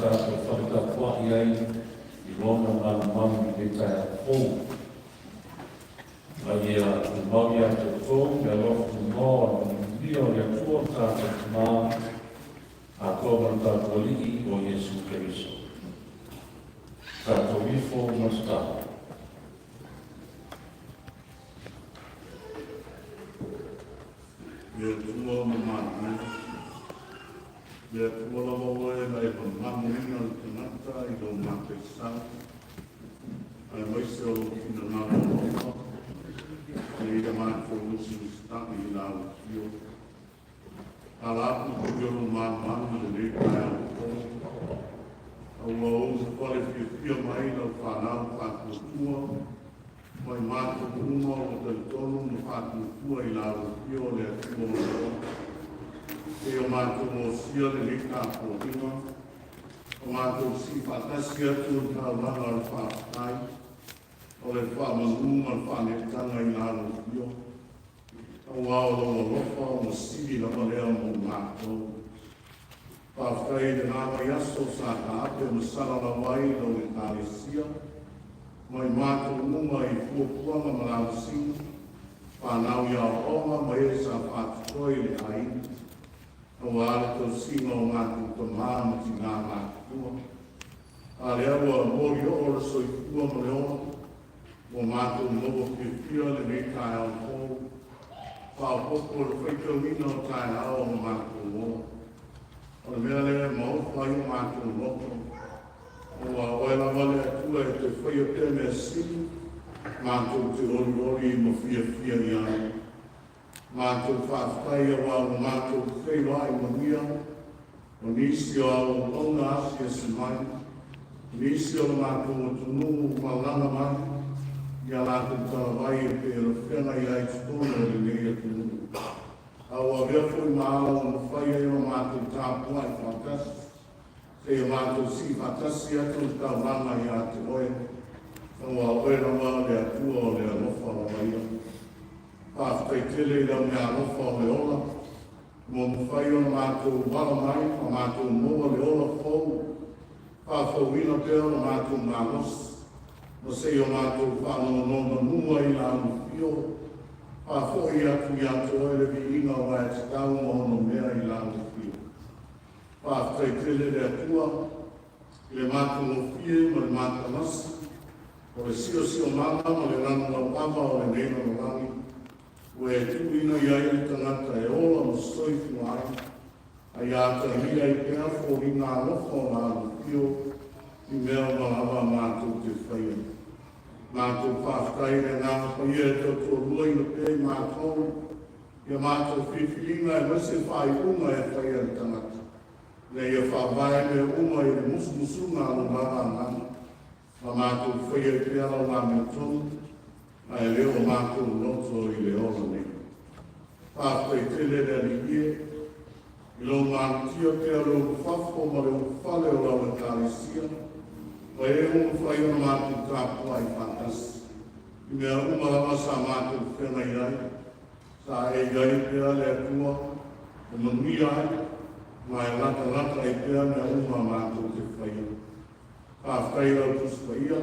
tatou fale tapuai ai i Lona malumalu i lenei taeao fou. Ma ia tumau ia te outou le alofa tunoa o le manuia o le Atua lo tatou Tama, atoa ma lo tatou Alii o Iesu Keriso. Tatou ifo ma tatalo. Le Atua ma manuia. Le Atua lava oe na e mamaluina le tagata i lou mataisau, aemaise o lou finagalo alofa, ina ia matou musumusutai i la afio. Ala atu foi o lou malumalu i lenei taeao fou, a ua ou fale fiafia mai lau fanau faatuatua, mai matou uma ua talitonu ma faatuatua i la afio o le Atua o le ola. E o matou osia lenei tapuaiga, o matou si faatasi atu i taulaga o le faafetai, o le faamanu ma le faaneetaga i la afio, auā o lou alofa ua sili lava lea mo matou. Faafetai i lena vaiaso sa taape ma salalau ai lau Ekalesia, mai matou uma i fuafuaga ma lavasiga, fanau i aoaoga ma e sa faatotoa i le aiga, auā le tausiga o matou tamā ma tinā matutua. A lea ua molioo le soifua ma le ola, ua matou maua fiafia lenei taeao fou, faaopoopo le faitauina o taeao o matou ola. O le mea lea e maofa ai o matou loto, auā oe lava le Atua e te faia pea mea sili, matou te olioli ma fiafia i ai. Matou faafetai auā ua matou feiloai manuia, o nisi o auauauna asiasi mai, nisi o le matou atunuu malaga mai, ia latou talavai e pei ona feagai ai totonu o lenei atunuu. A ua avea foi ma ala ua mafai ai ona matou tapuai faatasi, seia matou sii faatasi atu le taulaga ia te oe, auā oe lava le Atua o le alofa lava ia. Faafetai tele i lau meaalofa o le ola, ua mafai ona matou ala mai ma matou maua le ola fou, faafouina pea o le matou malosi, ma seia matou faanonomanu ai i la alofio, faafoi atu ia te oe le viiga aua e tatau ma ono mea i la alofio. Faafetai tele le Atua i le matagofie ma le matalasi o le siosiomaga ma le lanulauava o lenei lalolagi, ua e tuuina i ai le tagata e ola ma soifua ai, a ia atagia ai pea foliga alofa o la alofio i mea uma lava matou te faia. Matou faafetai i le Agaga Paia e tautoaluaina pea i matou ia matou filifiliga aemaise faaiuga e faia e le tagata, ina ia faavae mea uma i le musumusuga a lo lava Agaga, ma matou faia ai pea lau amiotonu, ae le o matou loto i le ola nei. Faafetai tele le Alii e, i lou malutia pea le ulufafo ma le ulufale o lau Ekalesia, ma e ua mafai ona matou tapuai faatasi i mea uma lava sa matou feagai ai, sa e i ai pea le Atua e manuia ai, ma e latalata ai pea mea uma matou te faia. Faafetai i lau Tusi Paia,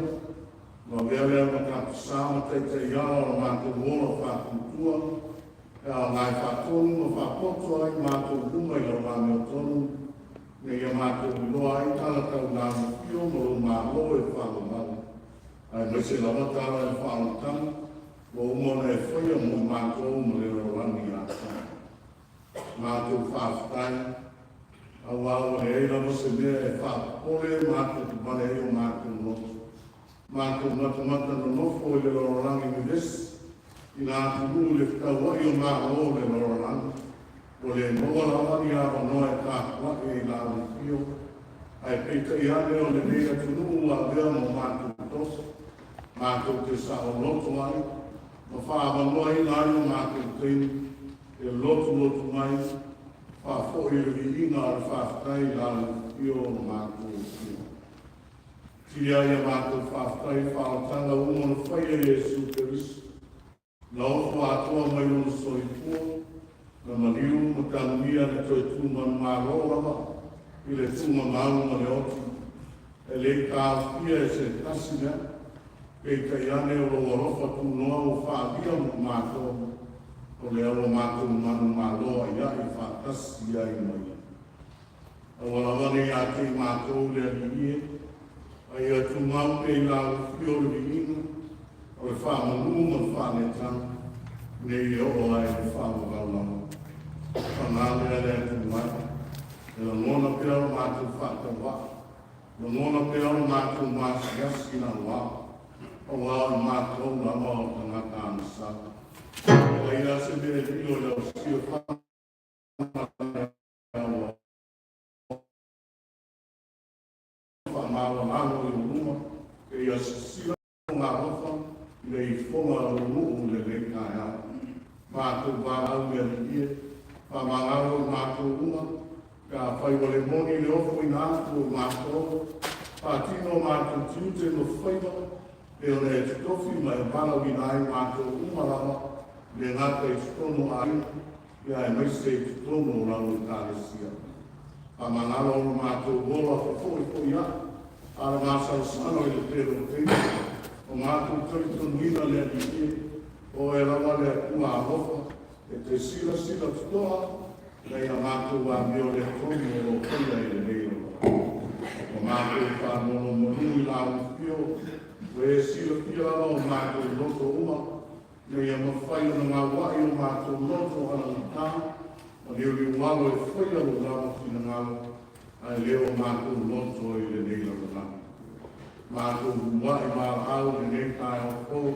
ua avea lea ma tapasā ma taitaiala o le matou ola faatuatua, e aoga e faatonu ma faapoto ai matou uma i lau amiotonu, ina ia matou iloa ai tala tau lamofio ma lou Malo e faalogau, aemaise lava tala i le faaolataga ua uma ona e faia mo matou ma le lalolagi atoa. Matou faafetai, auā ua leai lava se mea e faapopole matou te vale ai o matou loto. Matou matamata nonofo i le lalolagi vevesi, i nā atunuu i le fetauai o Malo o le lalolagi, ua le maua lava ni avanoa e tapuai ai i la alofio, ae peitai ane o lenei atunuu ua avea ma o matou tofi, matou te saoloto ai, ma faaavanoaina ai o matou taimi e lotulotu mai, faafoi le viiga o le faafetai i la alofio o lo matou Atua. Tili ai a matou faafetai i faaolataga uma na faia e Iesu Keriso, na ofo atoa mai lona soifua, na maliu ma tanuia le toe tu manumalo lava. i le tuugamau ma le oti, e le i taofia e se tasi mea, peitai ane o lou alofa tunoa ua faaalia mo matou, o lea ua matou manumalo aiai faatasi ai ma ia. Aua lava ne i ate i matou le Alii e, a ia tumau pea i lau afio le viiga, o le faamanu ma le faaneetaga, nei e oo ai i le faavavau lava. Paga lea le Atua e, e lagona pea lo matou faatauvaa, lagona pea lo matou maasiasi nauao, aua o i matou lava o tagata agasala. E leai lava se mea e lilo i lau silafaga lea ua faamaualalo i ou luma, seia sisila lou alofa i le ifoga o lou nuu i lenei taeao. Matou valaau le Alii e, faamagalo i matou uma, pe afai ua le moni le ofoina atu o matou, faatino o matou tiute ma faiva, pei ona e totofi ma e valaauina ai matou uma lava, e le gata i totonu o aiga, ia aemaise i totonu o lau Ekalesia. Faamagalo lo matou ola fefo'ifo'ia'i a o le masalosalo i le tele o taimi, o matou talitonuina le Alii e, o Oe lava le Atua alofa e te silasila toto'a ina ia matou amio lea tonu o loo faia i lenei lalolagi. Ua matou faanonomanu i lau afio, ua e silafia lava o matou loto uma, ina ia mafai ona gaua'i o matou loto alagatā ma liuliualo e faia lou lava finagalo, ae le o matou loto i lenei lalolagi. Matou ulua'i valaau i lenei taeao fou,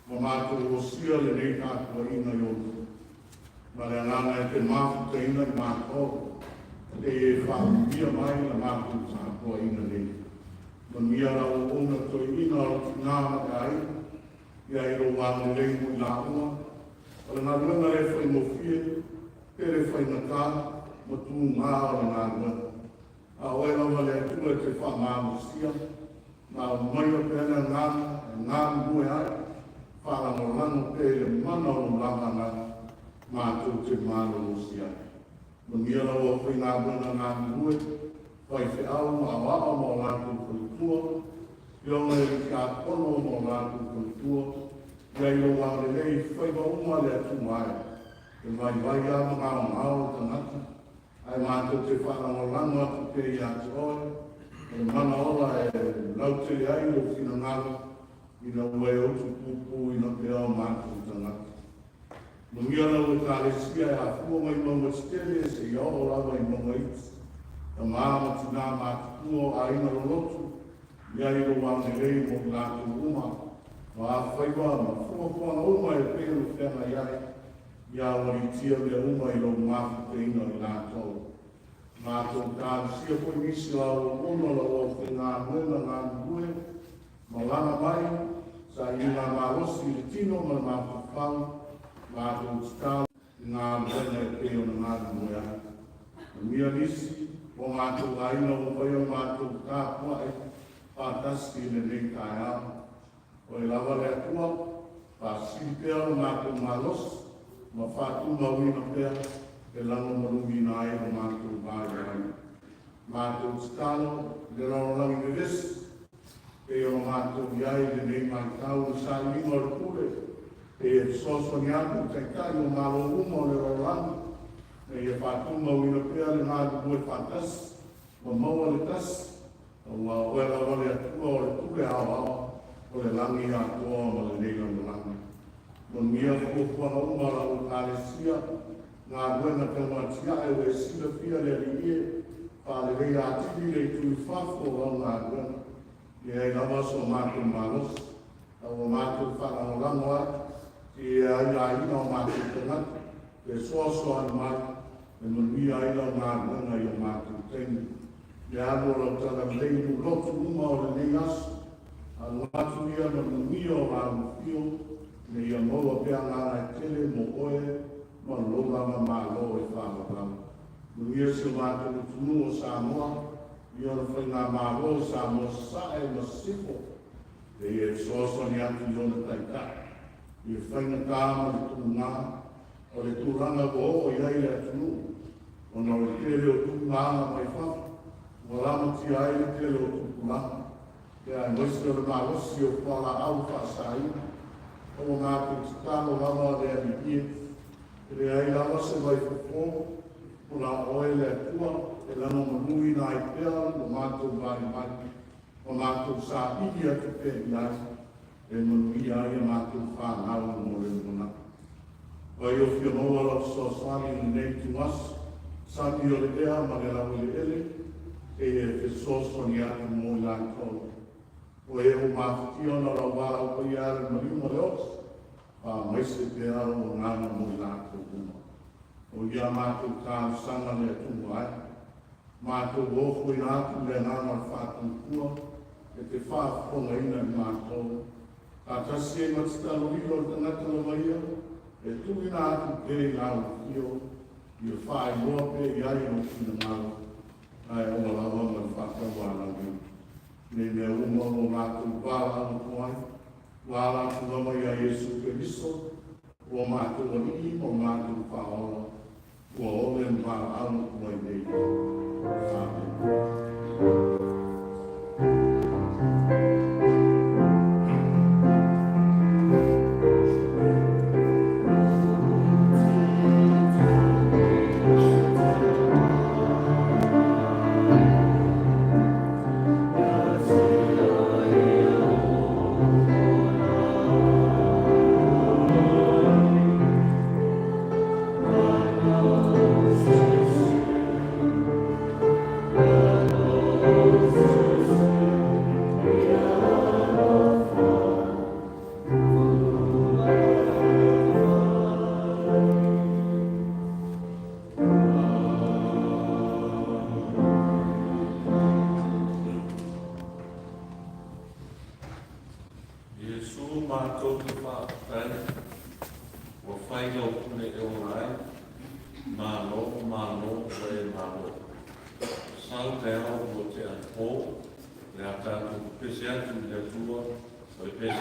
ma matou osia lenei tapuaiga i ou luma, ma le agaga e te mafutaina i matou, seia e faamanuia mai la matou tapuaiga nei. Manuia lau auauna toeaina o le tinā ma le aiga, ia i lou agalelei mo i laua, o le galuega le faigofie, tele faigata ma tugā o le galuega. A o Oe lava le Atua e te faamalosia, ma aumaia pea le agaga e galulue ai, faalagolago pea i le mana o lou lava agaga, matou te malolosi ai. Manuia lau aufaigaluega galulue, faifeau ma aoao ma o latou faletua, afioga i tiakono ma o latou faletua, ia i lou agalelei i faiva uma le Atua e, e vaivai lava ma gaogao le tagata, ae matou te faalagolago atu pea iā te Oe, o le mana ola e lautele ai lou finagalo, ina ua e utupupuina pea o matou tagata. Manuia lau Ekalesia e afua mai mauga tetele seia oo lava i mauga iti, tamā ma tinā matutua o aiga lolotu, ia i lou agalelei mo i latou uma, ma afaiva ma fuafuaga uma e pei ona feagai ai, ia aualiitia mea uma i lou mafutaina o i latou. Matou talosia foi nisi o au auauna o lau aufaigaluega galulue, Malaga mai, sailiga malosi i le tino ma le mafaufau, matou tatalo i galuega e pei ona galulue ai. Manuia nisi o matou aiga ua fai o matou tapuai faatasi i lenei taeao. Oe lava le Atua, faasili pea lo matou malosi ma faatumauina pea e lagomaluina ai lo matou vaivai. Matou tatalo i le lalolagi vevesi, pei ona matou i ai i lenei vaitau i le sailiga o le pule, pei e fesoasoani atu i Taitai o Malo uma o le lalolagi, ina ia faatumauina pea le galulue faatasi ma maua le tasi, aua o Oe lava le Atua o le pule aoao o le lagi atoa ma lenei lalolagi. Manuia fuafuaga uma a lau Ekalesia, galuega tauatiae ua e silafia le Alii e, faaleleia atili le itu i fafo o lau galuega. Leai lava so matou malosi, a ua matou faalagolago atu i e aiaina o matou tagata, fesoasoani mai e manuia ai lau galuega i o matou taimi. Le alu o lau talalelei i nuu lotu uma o lenei aso, alu atu ia ma le manuia o lau afio, ina ia maua pea agaga e tele mo Oe ma lou lava Malo e faavavau. Manuia si o matou atunuu o Samoa, i ona faigamalo o Samoa Sasae ma Sisifo, e ia e fesoasoani atu i ona taitai, i le faigata ma le tugā o le tulaga ua oo i ai le atunuu. Ona o le tele o tugaaga mai fafo ua lamatia ai le tele o tupulaga, aemaise o le malosi o fualaau faasaina. Ua matou tatalo lava le Alii e, e leai lava se vaifofo o la oe le Atua e lanomanuina ai pea lo matou vaivai ma matou saili atu pea i ai e manuia ai a matou fanau mo le lumanai. Ua ia fia maua lau fesoasoani i lenei ituaso, sami o le ea ma le laueleele, e e fesoasoani atu mo i latou. O e ua mafatia ona o lau valaau paia e ala i le maliu ma le oti, faamaise pea lou agaga mo i latou uma. O ia matou talosaga le Atua ai. Matou ofoina atu le agaga o le faatuatua e te faafofogaina i matou. Faatasi ai ma tatalo lilo le tagata lava ia, e tuuina atu pea i lau afio, ia faailoa pea i ai lou finagalo, ae aua lava ma le faataualauina. Nei mea uma ua matou valaau atu ai, ua ala atu lava ia Iesu Keriso, ua matou Alii ma matou Faaola, ua ole ma valaau atu ai nei. Amen. Iesu matou te faafetai, ua fai lau pule e ola ai, Malo, malo, ua e malo. Sau taeao ua tea le po, o le a tatou pepese atu i le Atua o le pese 81.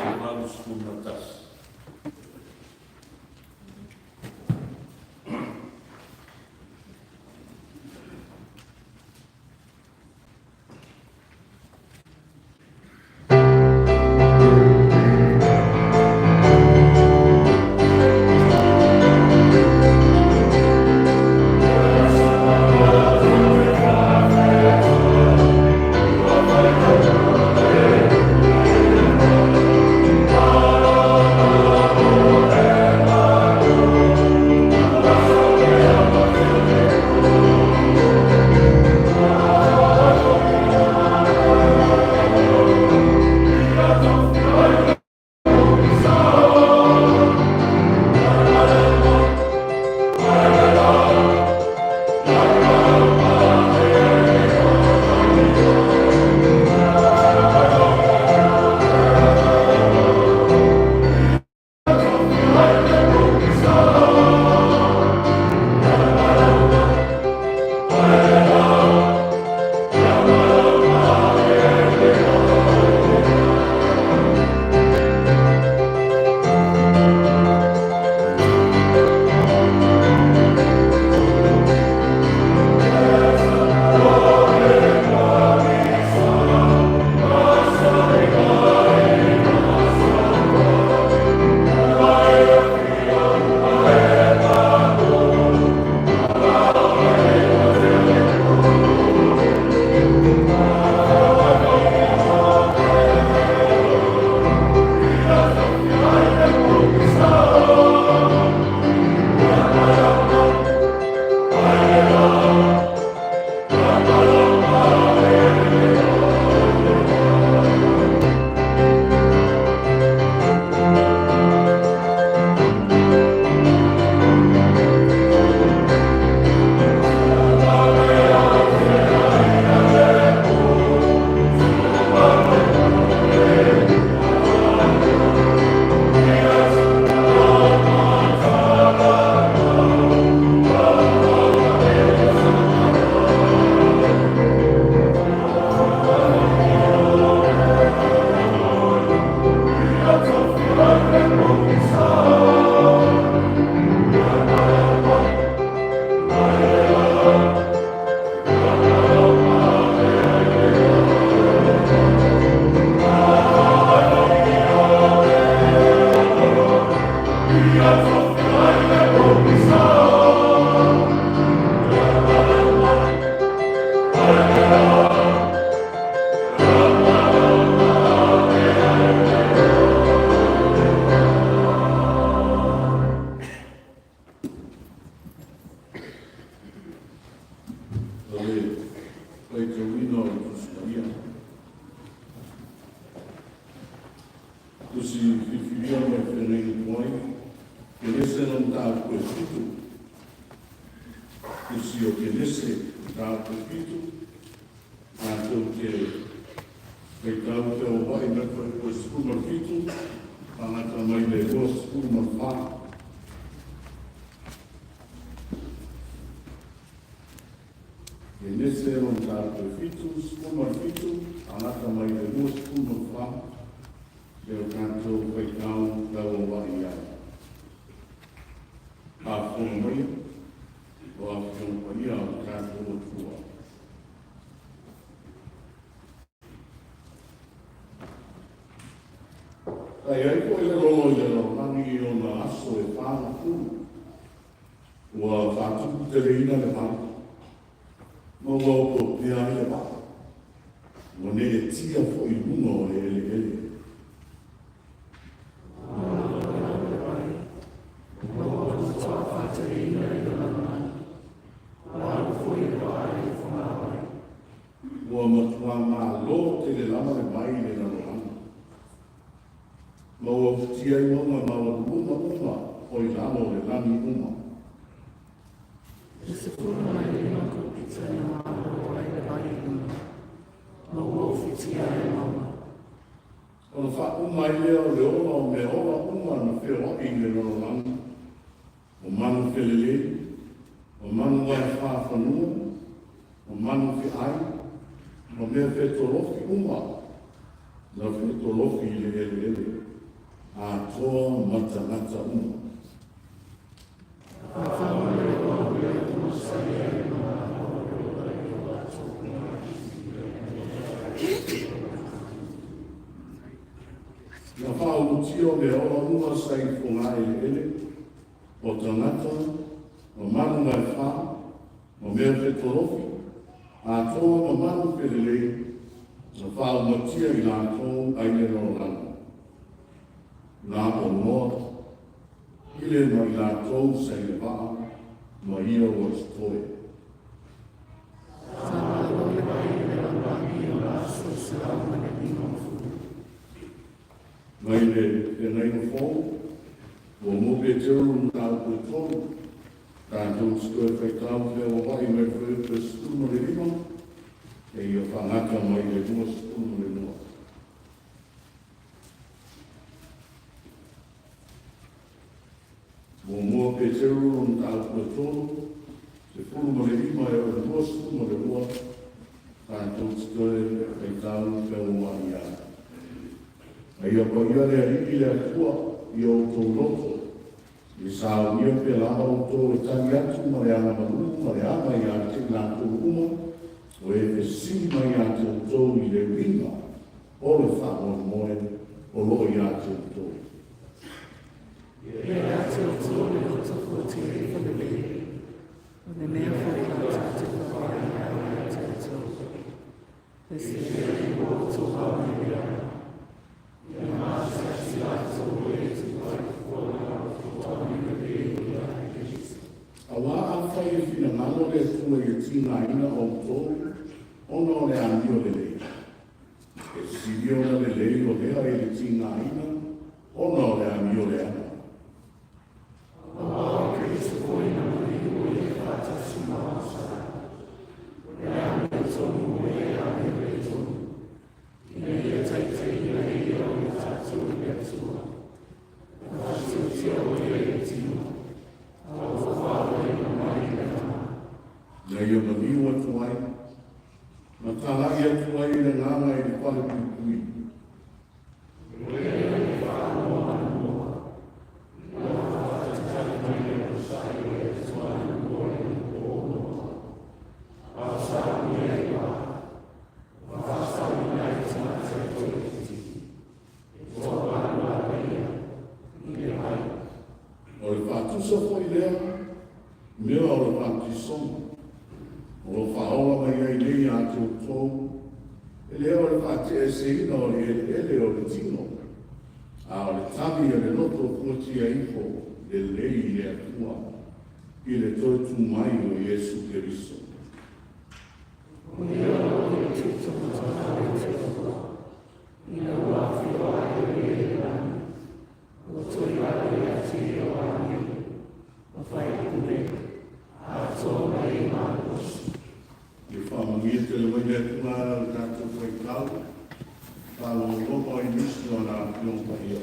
O le faitauina o le Tusi Paia. Tusi filifilia ma le feagaiga tuai, Kenese lona mataupu e fitu. Tusi o Kenese mataupu e fitu, tatou te faitau feaveai mai le fuaiupu e 17, faagata mai le 24. Kenese lona mataupu e fitu, 17, agata mai le 24, lea o tatou faitau lauauvai ai. Faafofoga maia, o Afioga Paia o le tatou Atua. Sa i ai foi le lolo i le lalolagi i ona aso e 40, ua faatupu teleina le vai, ma ua opea ai le vaa, ua neetia foi i luga o le eleele. Ua matua malo tele lava le vai i le lalolagi, ma ua ufitia ai mauga maualuluga uma o i lalo o le lagi uma. E 15 kopita na malo ai le vai i luga, ma ua ufitia ai mauga. Ona faauma ai lea o le ola o mea ola uma na feoai i le lalolagi, o manu felelei, o manu aefā fanua, o manu feai, ma mea fetolofi uma na fetolofi i le eleele, atoa ma tagata uma. Na faauma le ola o le Atua sa i ai ma malo le ola i o latou uma. Na faaulutia o mea ola uma sa i fogaeleele, o tagata, o manu aefā, o mea fetolofi, atoa ma manu felelei, na faaumatia i latou ai le lalolagi. Na o Noa, ile ma i latou sa i le vaa, ma ia ua totoe. Sa malo le vai i le lalolagi i ona aso e 150. Mai le feagaiga fou, 1 Petero lona mataupu e tolu, tatou te toe faitau feaveai mai le fuaiupu e 15, seia faagata mai le 22. 1 Petero lona mataupu e tolu, 15 e oo i le 22, tatou te toe faitau feaveai ai. A ia paia le Alii le Atua i o outou loto, ia saunia pea lava outou e tali atu ma le agamalu ma le aga ia te i latou uma o e fesili mai ia te outou i le uiga o le faamoemoe o loo ia te outou. Ia ia te outou le loto fuatele felelei, o le mea foi latou te faavae ai ia te outou. Le seleni ua outou aoalia ai, ia maasiasi latou e tu ai fua ma outou taulelei ia ai Keriso. Auā afai e finagalo le Atua ia tigaina outou ona o le amio lelei, e sili ona lelei o lea i le tigaina ona o le amio leaga. Auā o Keriso foi na maliu o ia faatasi ma Osana, o le amio tonu o e amio le tonu, ina ia taitaiina e ia o i tatou i le Atua, na faatiotia o ia i le tino, a ua faaolaina mai i le agaga. Na ia maliu atu ai, ma talai atu ai le agaga i le fale puipui. O lea le faanoa a Noa, ina ua faatatali mai le onosai o le Atua anapo i le po o Noa, a o saunia i vaa, ma faasauina ai tagata e toaitiiti, e toavalu lava ia i le vai. O le faatusa foi lea mea o le batisoga, o lo o faaola mai ai nei ia te outou, e le o le faateeseina o le eleele o le tino, a o le tali a le loto fuatia ifo lelei i le Atua, i le toe tu mai o Iesu Keriso. I whaamagia tele mai le Atua ala le tatou faitau, faalogologo ai nisi o ana Afioga Paia,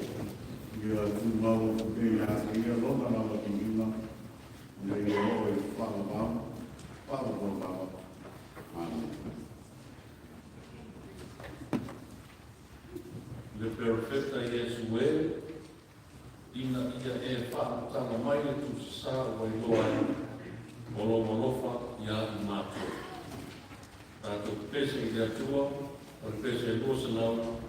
ia tumau atu pea ia te Ia Lona lava viiga, ina ia oo i le faavavau, faavavau. Amene. Le Perofeta Iesu e, ina ia e faamatala mai le tusisā ua iloa ai o lou alofa ia i matou. Tatou pepese i le Atua, o le pese 218.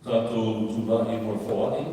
Tatou tulai mo le foai.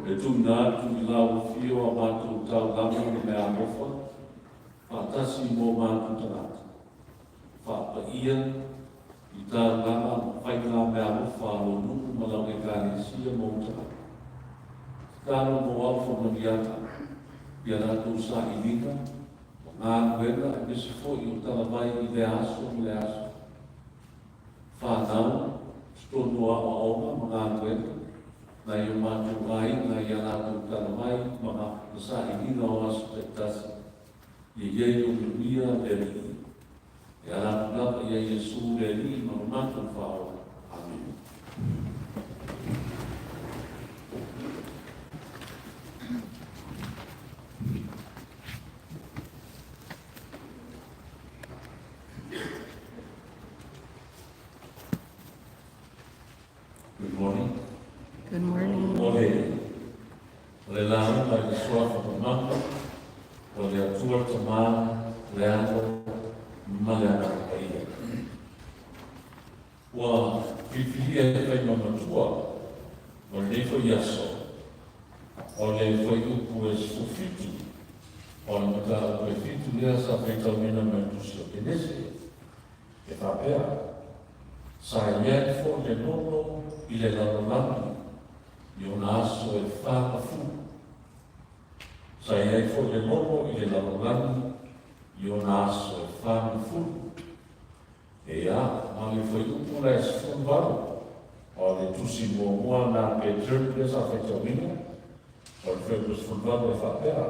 E tuuina atu i lau afio a matou taulaga ma meaalofa faatasi mo matou tagata. Faapaia i taulaga ma faiga meaalofa a lou nuu ma lau Ekalesia ma ou tagata. Tatalo mo au faamanuiaga i a latou sailiga ma galuega aemaise foi o talavai i lea aso ma lea aso. Fanau, totonu o aoaoga ma galuega, nai o matou aiga i a latou talavai ma sailiga o aso taitasi, ia i ai lou manuia le Alii. E ala atu lava ia Iesu le Alii ma lo matou Faaola. Amene. Good morning. Good morning. O le, o le lauga i le suafa mamalu, o le Atua le Tama, le Alo ma le Agaga Paia. Ua filifilia e fai ma matua o lenei foi aso, o le fuaiupu e 17 o le mataupu e fitu lea sa faitauina mai le Tusi o Kenese, e faapea, Sa i ai foi le lono i le lalolagi i ona aso e 40. Sa i ai foi le lono i le lalolagi i ona aso e 40. Ea, ma le fuaiupu la e 18 o le tusi muamua na Peteru lea sa faitauina, o le fuaiupu 18 e faapea,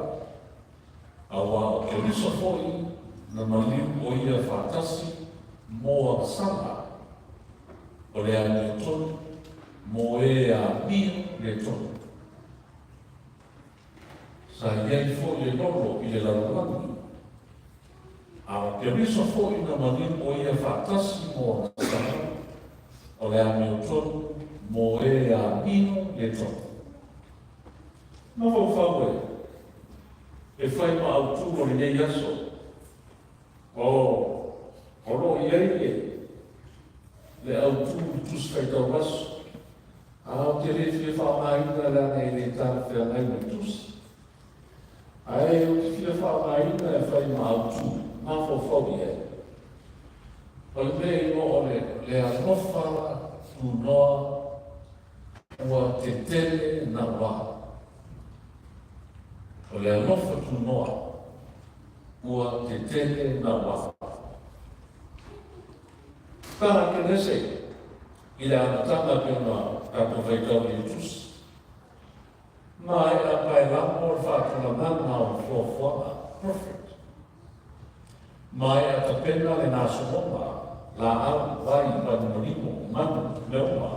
Auā o Keriso foi na maliu o ia faatasi mo agasala, o le amiotonu mo e amio le tonu. Sa i ai foi le lolo i le lalolagi, a o Keriso foi na maliu o ia faatasi mo agasala, o le amiotonu mo e amio le tonu. Mafaufau e, e fai ma autu o lenei aso, o, o lo o i ai le, le autu i le Tusi Faitau Aso, a ou te le fia faaaogaina leaga e le talafeagai ma le Tusi. Ae ou te fia faaaogaina e fai ma autu, mafaufau i ai. O le mea igoa o le, le alofa tunoa Ua tetele naua. O le alofa tunoa, ua tetele naua. Tala Kenese i le amataga pei ona tatou faitau i le Tusi. Maea paelago le faatulagaga o le fuafuaga, perfect. Maea tapena le gasologa, laau, vai, panimonimo, manu, mea uma.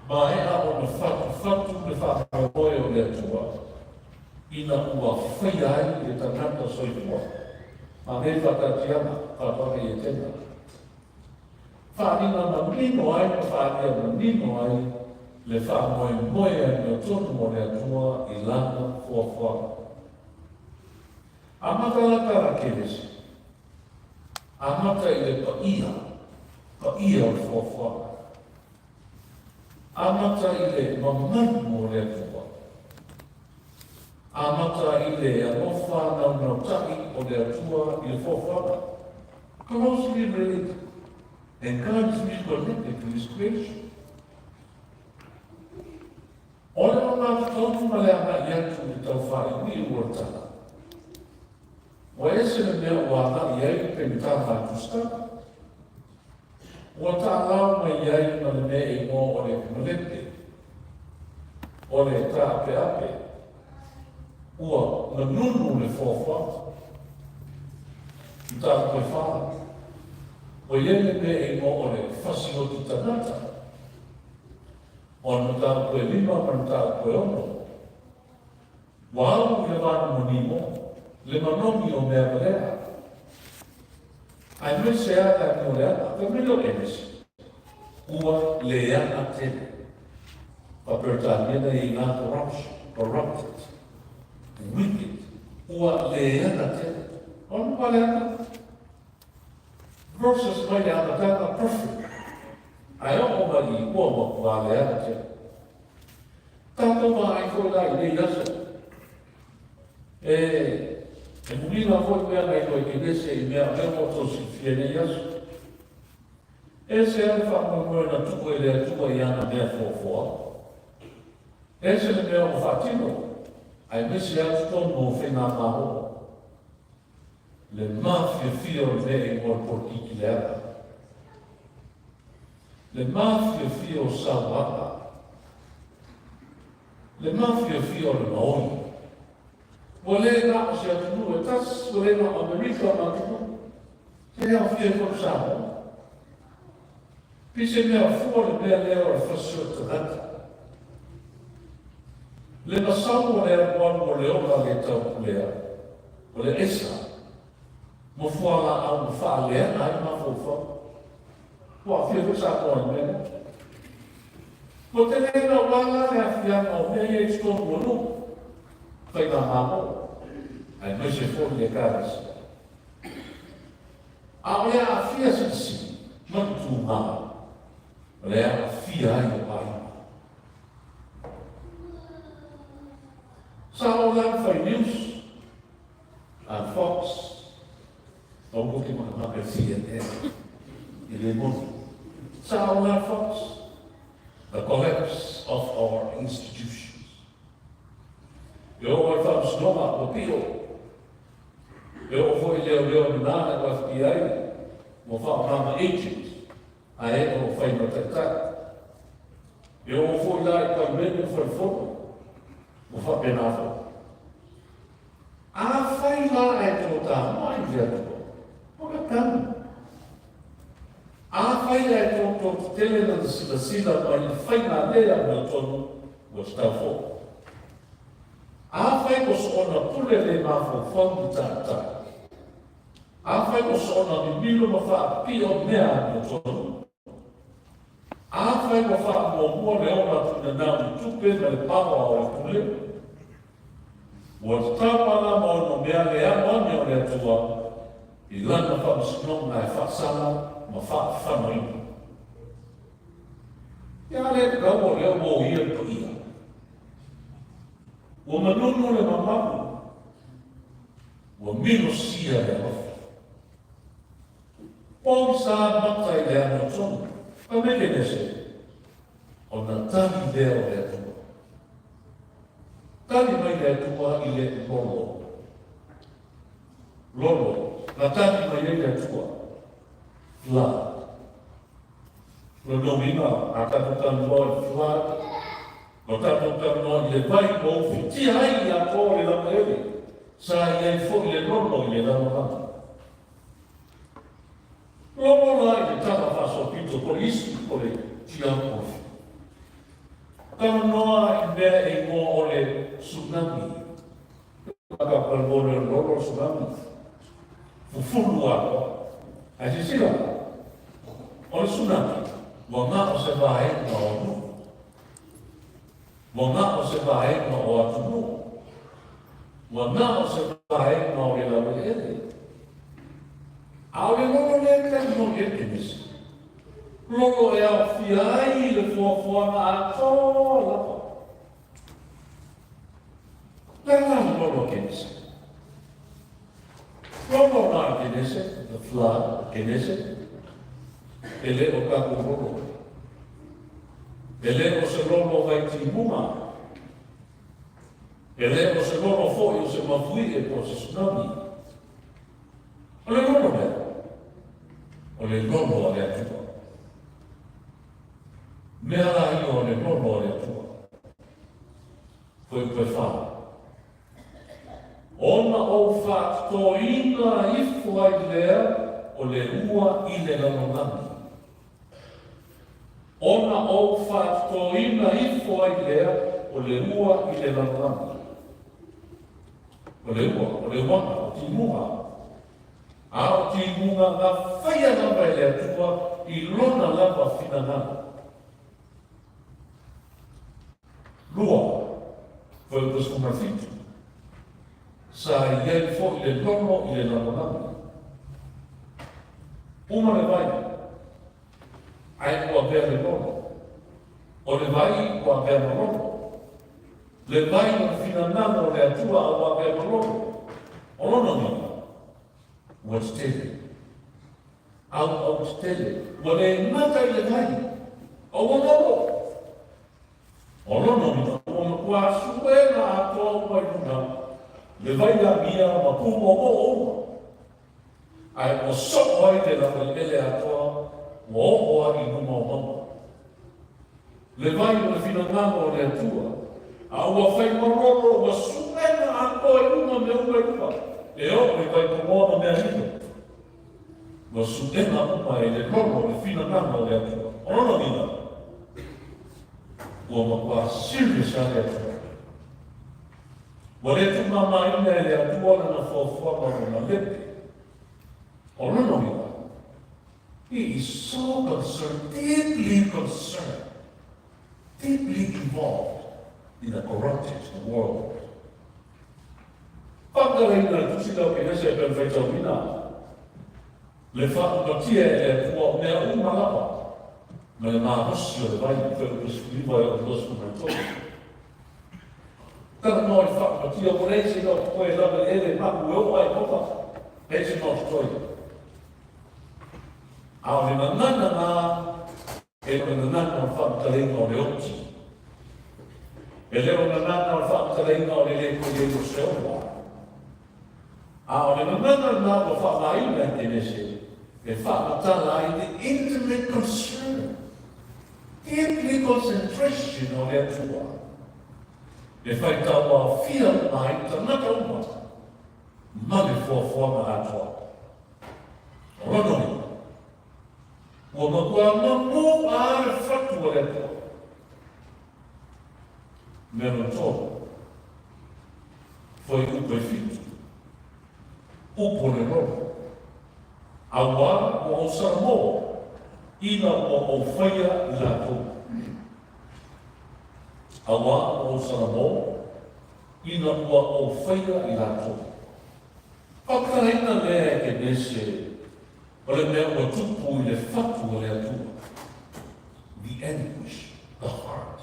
Maea ona fatufatu le faamoemoe o le Atua ina ua faia ai le tagata soifua. Ma nei faataatiaga, faatoaga i Etena. Faaaliga manino ai ma faaalia manino ai le faamoemoe amiotonu o le Atua i Lana fuafuaga. Amata la tala Kenesi. Amata i le paia, paia o le fuafuaga. Amata i le mamalu o le Atua. Amata i le alofa naunautai o le Atua i le fuafuaga. Closely related and closely connected to His creation. O le alagatatau ma le agai atu i le taufaaiuiu o le tala. Ua ese le mea ua agai i ai le penitala a Tusitala. Ua taalau mai ai ma le mea e igoa o le malepe, o le taapeape, ua manunu le fuafuaga. Mataupu e fa, Ua i ai le mea e igoa o le fasioti tagata. O le mataupu e lima ma le mataupu e ono. Ua au i le vanimonimo le manogi o mea valea. Aemaise a le amioleaga, fai mai lea o Enesi, ua leaga tele. Faa-Peretania na i ina corruption, corrupted, wicked, ua leaga tele. O le matua leaga versus mai le amataga perfect, ae oo mai i ua matua leaga tele. Tatou vaai foi la i nei aso. E, e muliga foi mea na iloa i Kenese i mea o lea ua outou silafia i nei aso. Ese lava le faamoemoe na tuu e le Atua i ana mea fuafua. Ese le mea ua faatino, aemaise lava totonu o faigamalo. Le mafiafia o le mea e igoa o le polokiki leaga. Le mafiafia o sauaga. Le mafiafia o le maoli. Ua le na o se atunuu e tasi, ua le na o Amerika ma atunuu. Se aofia ai foi Samoa. Pei se mea fua le mea lea o le fasioti tagata. Le masau o le alualu o le ola le taupulea, o le aisa, ma fualaau na faaleaga ai mafaufau. Ua aafia foi Samoa i le mea lea. Ua tele naua la le aafiaga o mea ia i totonu o nuu, faigamalo, aemaise foi le Ekalesia. A o le aafia silisili ma le tumau, o le aafia ai o aiga. Sa oo la fai news a Fox, aua ke makamaka i CNN, i le moni. Sa oo la Fox, the collapse of our institutions. E oo ai le faamasinoga ua pio. E oo foi i leoleo lena le FBI ua faaaoga ma agent ae o lo o fai ma taitai. E oo foi la i Palemene ma Falefono ua faapena foi. Afai la ae totamai le Atua, ua tanu. Afai ae tou tetele lana silasila mai i faiga le amiotonu, ua tatau foi. Afai ua soona pule le mafaufau i taitai. Afai ua soona mimilo ma faapipii mea amiotonu. Afai ua faamuamua le ola tuinanau i tupe ma le paoa o le pule, ua tatau ala ma ono mea le alo ane o le Atua i lana faamasinoga e faasala ma faafanoina. Ia le tatau o lea ua oia le paia. Ua manunu le mamalu, ua minosia le alofa. Pogisa mata i le amiotonu, fai mai Kenese, ona tali lea o le Atua. Tali mai le Atua i le lolo. Lolo, na tali mai ai le Atua. Flood. Lona uiga, a tatou talanoa i le flood, ua tatou talanoa i le vai ua ufitia ai i atoa o le laueleele, sa i ai foi le lolo i le lalolagi. Lolo la i le tala faasoapito po o le isi o le geography. Talanoa i mea e igoa o le tsunami. Lolo lolo tsunami. Fufulu atoa. Ae silasila, o le tsunami, ua na o se vaega o nuu. Ua na o se vaega o atunuu. Ua na o se vaega o le laueleele. A o le lolo lea e talanoa i ai Kenese, lolo e aofia ai le foafoaga atoa lava. Le a la le lolo a Kenese? Lolo la a Kenese, the flood, Kenese, e le o tatou lolo. E le o se lolo vai timuga. E le o se lolo foi o se mafuie po o se tsunami. O le lolo lea, o le lolo a le Atua. Mea la ia o le lolo a le Atua. Fuaiupu e 4. Ona ou faatotoina ifo ai lea o le ua i le lalolagi. Ona ou faatotoina ifo ai lea o le ua i le lalolagi. O le ua, o le uaga, o timuga. A o timuga na faia lava e le Atua i lona lava finagalo. Lua, fuaiupu 17. Sa i ai foi le lolo i le lalolagi. Uma le vai, ae ua avea le lolo. O le vai ua avea ma lolo. Le vai o le finagalo o le Atua a ua avea ma lolo. O lona uiga, ua tetele. Auau tetele, ua le gata i le vai, a ua lolo. O lona uiga, ua matua suega atoa uma i luga le vai amia ma pūmoomoo uma. Ae ua soo ai le laueleele atoa ua oo ai i luma o mauga. Le vai o le finagalo o le Atua, a ua fai malolo, ua suega atoa i luga mea uma i luga, e oo i Vaipoloa ma mea lilo. Ua suega uma e le lolo o le finagalo o le Atua. O lona uiga, ua matua serious lava le Atua. Ua le tuumamaina e le Atua lana fuafuaga o lona lepe. O lona uiga, He is so concerned, deeply concerned, deeply involved in the corrupted world. Faamatalaina le Tusi lau Kenese e pei ona faitauina le faaumatia e le Atua o mea uma lava ma le malosi o le vai i Fuaiupu 19 e oo i 23. Talanoa i le faaumatia ua leai se iloa totoe lava i ele mapu e oo ai i Ofa, leai se iloa totoe. A o le gagana na e o le gagana o le faamatalaina o le oti. E le o le gagana o le faamatalaina o le le toe i ai o se ola. A o le gagana lena ua faaaogaina e Kenese e faamatala ai the intimate concern, deeply concentration o le Atua e faitauaofia uma ai tagata uma ma le fuafuaga atoa. O lona uiga, ua matua mamou a le fatu o le Atua. Mea lona tolu, fuaiupu e fitu, upu o le lolo, auā ua ou salamo ina ua ou faia i latou. Auā ua ou salamo ina ua ou faia i latou. Faatalaina lea e Kenese o le mea ua tupu i le fatu o le Atua. The anguish, the heart.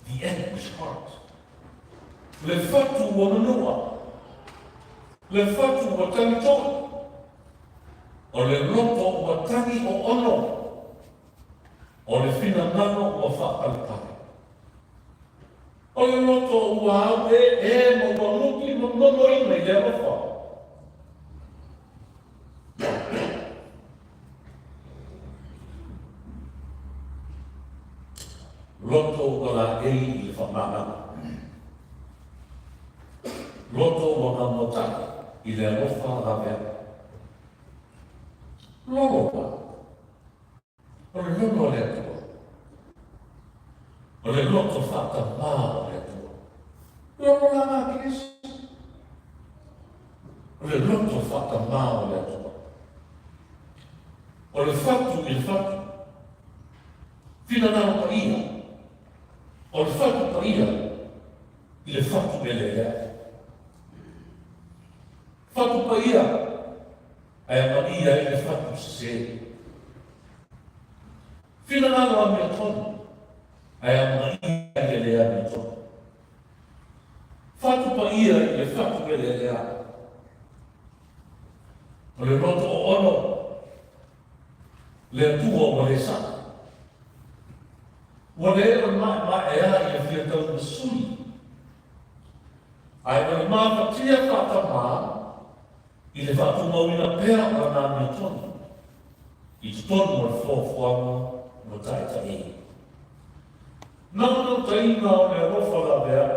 The anguish heart. Le fatu ua nunua. Le fatu ua tagi toi. O le loto ua tagi oono. O le finagalo ua faapalepale. O le loto ua auēē ma ua muki ma nonoina i le alofa. Loto ua laei i le faamagalo. Loto ua gamotaʻi i le alofa laveai. Lolo la. O le lono o le Atua. O le loto faatamā o le Atua. Lono la ngā Kenesi. O le loto faatamā o le Atua. O le fatu i le fatu. Finagalo paia. O le fatu paia i le fatu eleelea. Fatu paia Ae amaia ai le fatu sese. Finagalo amiotonu, ae amaia i le le amiotonu. Fatu paia i le fatu eleelea. O le loto oono, le Atua ua le saʻa. Ua le o le maemaea i le fia tau masui. Ae o le mafatia faatamā, I le faatumauina pea o lana amiotonu i totonu o le fuafuaga ua taetaeina. Naunautaiga o le alofa laveai.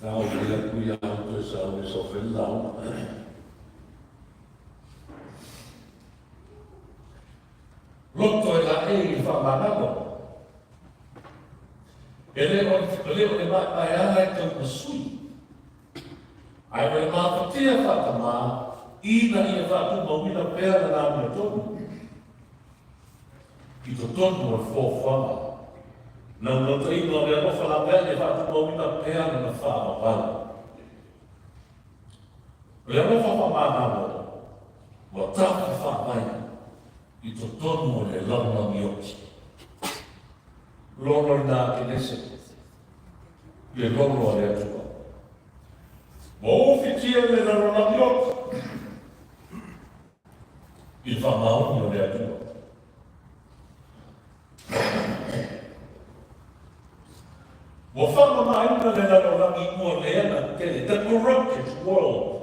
Tau ia kui au toe sa ue so whenau. Loto e laʻei i le faamagalo. E le o le o le maemaeaga e tau masui, ae o le mafatia faatamā ina ia faatumauina pea lana amiotonu i totonu o le fuafuaga naunautaiga o le alofa laveai e faatumauina pea lana faavavau. O le alofa faamagalo. Ua tafi faavae i totonu o le lalolagi oti. Lolo lena Kenese, le lolo a le Atua. Ua ufitia le lalolagi oti i le faamaoni o le Atua. Ua faamamaina le lalolagi ua leaga tele, the corrupted world.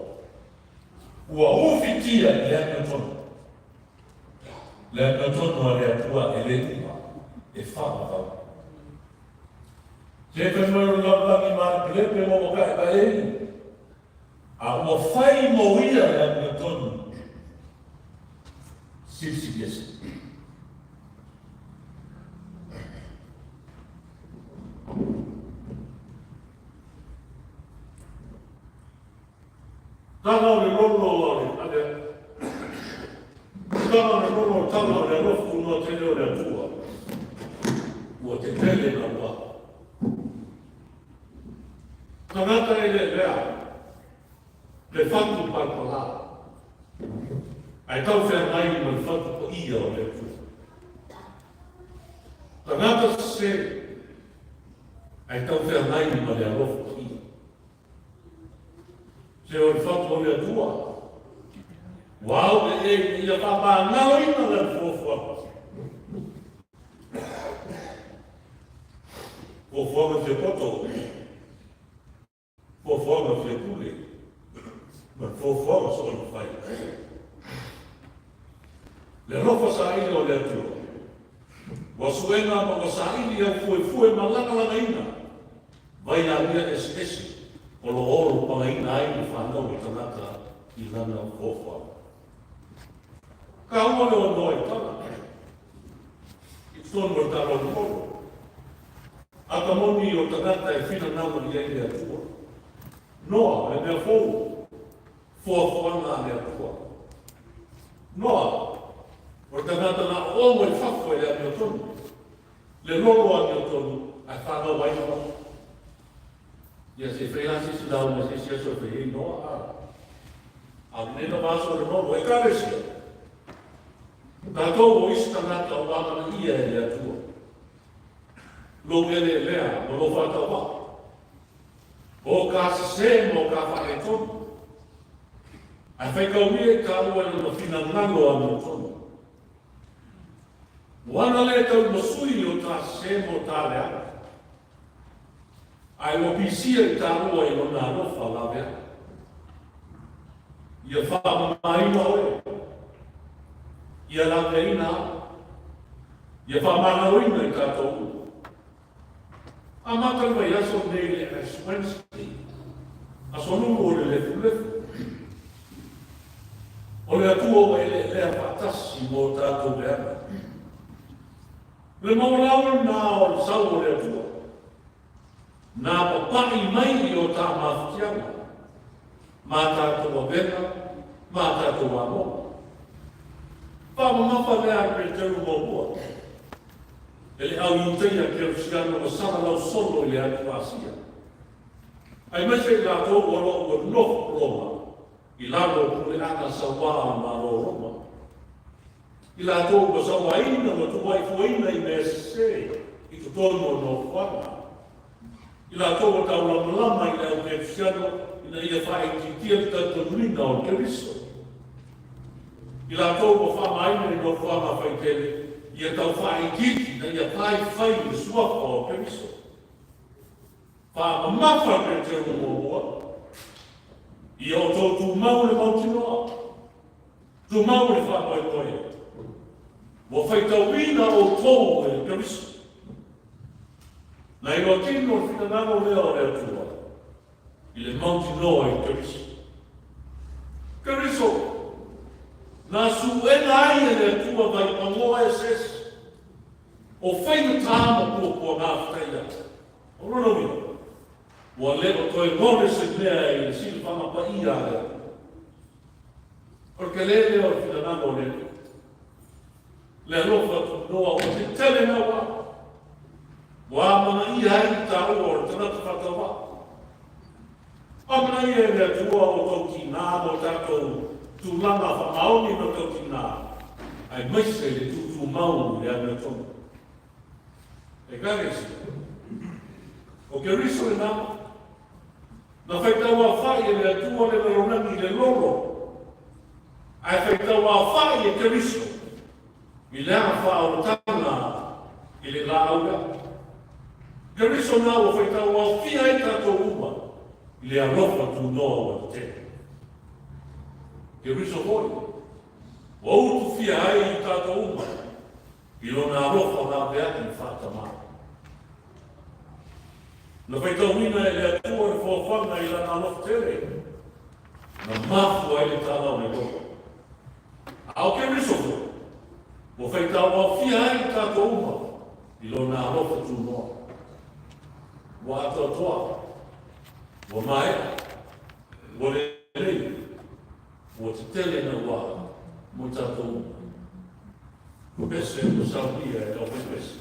Ua ufitia i le amiotonu. Le amiotonu a le Atua e le uma, e faavavau. Se fai mai o le lalolagi malepelepe ua ua kaekaeina, a ua fai mo ia le amiotonu silisili ese. Tala o le lolo a le a le Tala o le lolo tala o le alofa ua tele o le Atua. Ua tetele na ua. Tagata e le lea, le fatu palapala. Ae tau feagai ma le fatu paia o le Atua. Tagata sese, ae tau feagai ma le alofa paia. Se o le fatu o le Atua. Ua au e e ina ia faamagaloina lana fuafuaga. Fuafuaga fia poto, fuafuaga fia pule, ma le fuafuaga soona fai. Le alofa saili o le Atua. Ua suega ma ua saili au fuefue ma lagalagaina vai alia eseese o lo o olo pagaina ai le fanau o tagata i lana fuafuaga. Kaua le ono i tala i totonu o le tala o le molo. A ka moni o tagata e finagalo i ai le Atua. Noa, le mea fou, fuafuaga a le Atua. Noa, o le tagata na oomo i fafo i le amiotonu, le lolo amiotonu ae fanau ai Noa. Ia se i fai lava se isi lauga i se isi aso e fai ai Noa, a. A o lenei lava aso o le lolo, Ekalesia, tatou o isi tagata ua amanaia e le Atua. Lou eleelea ma lou faatauvaa. O ka sese ma o ka faaletonu. Ae faitaulia i taua i lona finagalo amiotonu. Ua ana lē tau ma sui o ta sese ma o ta leaga. Ae ua pisia i taua i lona alofa laveai. Ia faamamaina oe. Ia laveaina au. Ia faamagaloina i tatou uma. Amata le vaiaso lenei i le Ash Wednesday, aso lulu o le lefulefu. O le Atua ua eleelea faatasi mo tatou leaga. Le maualalo lena o le sau o le Atua, na papai mai i o ta mafatiaga, ma tatou avega, ma tatou amoga. Faamamafa lea a Peteru muamua. E le au Iutaia Kerisiano ua salalau solo i le atu Asia, aemaise i latou o lo o ua nofo Roma i lalo o puleaga sauā o le Malo o Roma. I latou ua sauaina ma tuuaifuaina i mea sese i totonu o nofoaga. I latou ua taulamalama i le au Kerisiano ina ia faaitiitia le talitonuina o le Keriso. I latou ua faaaogaina i nofoaga faitele ia tau faaitiiti ina ia faifai le suafa o Keriso. Faamamafa Peteru muamua, Ia outou tumau le mautinoa, tumau le faamoemoe, ua faitauina outou e le Keriso. Na iloa tino le finagalo lea o le Atua i le mautinoa i Keriso. Keriso, na suʻena ai e le Atua mai pagoa eseese o faigata ma puapuaga fetaia. O lona uiga, ua le o toe gole se mea i le silafaga paia a le Atua. O le tele lea o le finagalo o le Alii. Le alofa tunoa ua tetele naua. Ua amanaia ai le taua o le tagata faatauvaa. Amanaia e le Atua o tou tinā ma o tatou tulaga faamaoni ma tautina, aemaise le tutumau i le amiotonu. Ekalesia, o Keriso lena, na faitauaofai e le Atua le lalolagi i le lolo, ae faitauaofai e Keriso i le aga faaolataga i le laau lea. Keriso na ua faitauaofia ai tatou uma i le alofa tunoa ua tetele. Keriso foi, ua utufia ai i tatou uma i lona alofa laveai faatamā. Na faitauina e le Atua le foafoaga i lana alofa tele, na mafua ai le tala o le lolo. A o Keriso foi, ua faitauaofia ai i tatou uma i lona alofa tunoa. Ua atoatoa, ua maea, ua lelei, ua tetele naua mo i tatou uma. Pese ua saunia e le aufaipese.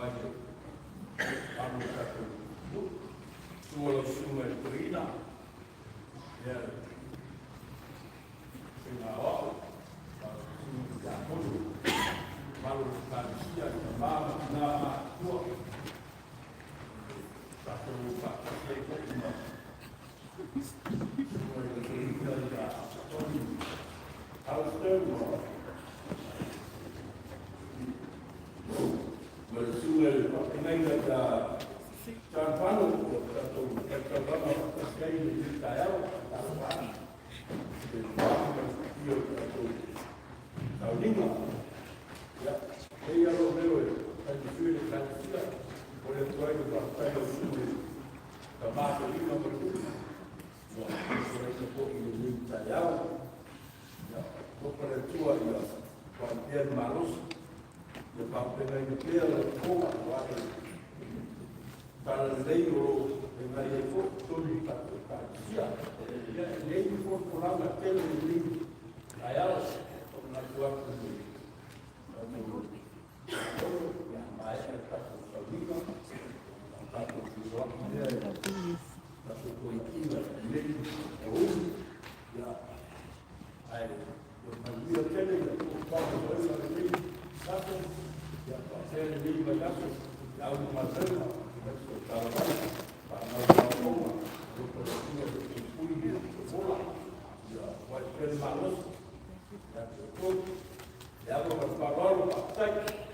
mai le mamalu o le tatou nuu. Susu lau susuga i le toeaina, ia, faiga aoao, susuga i le tiakono, mamalu o le Ekalesia i tama ma tina matutua, tatou faatasi ai foi ma susuga i le toeaina ia Tony Alistair ma le susuga i le faafeagaiga ia John Fano, o tatou faitaulaga faatasi ai i lenei taeao. Talofa atu i le ma le paia o le tatou sauniga. Ia, e ia lou leo e taitafio i le Ekalesia, o le atu ai le faafetai lau susuga i tama toeaina ma le nuu, ua folaina foi i lenei taeao. Ia, alofa le Atua ia faaopea le malosi, ia faaopegaina pea lau fofoga aua le talalelei o lo o feagai ai foi totonu o tatou Ekalesia. Ia, e leai ni folafolaga tele i lenei taeao, faamanatu atu i le tatou Fono, ia maea le tatou sauniga, ona tatou feiloai lea i tatou toniaina i lenei aoauli. Ia, ae ia manuia tele ia faamoemoega lenei aso, ia faapea lenei vaiaso i au ma galuega, aemaise o talavai, fanau aoaoga, alofa le Atua ia puipui ma fofola, ia vaai pea le malosi ia te outou. Le ava ma le faaaloalo, faafetai.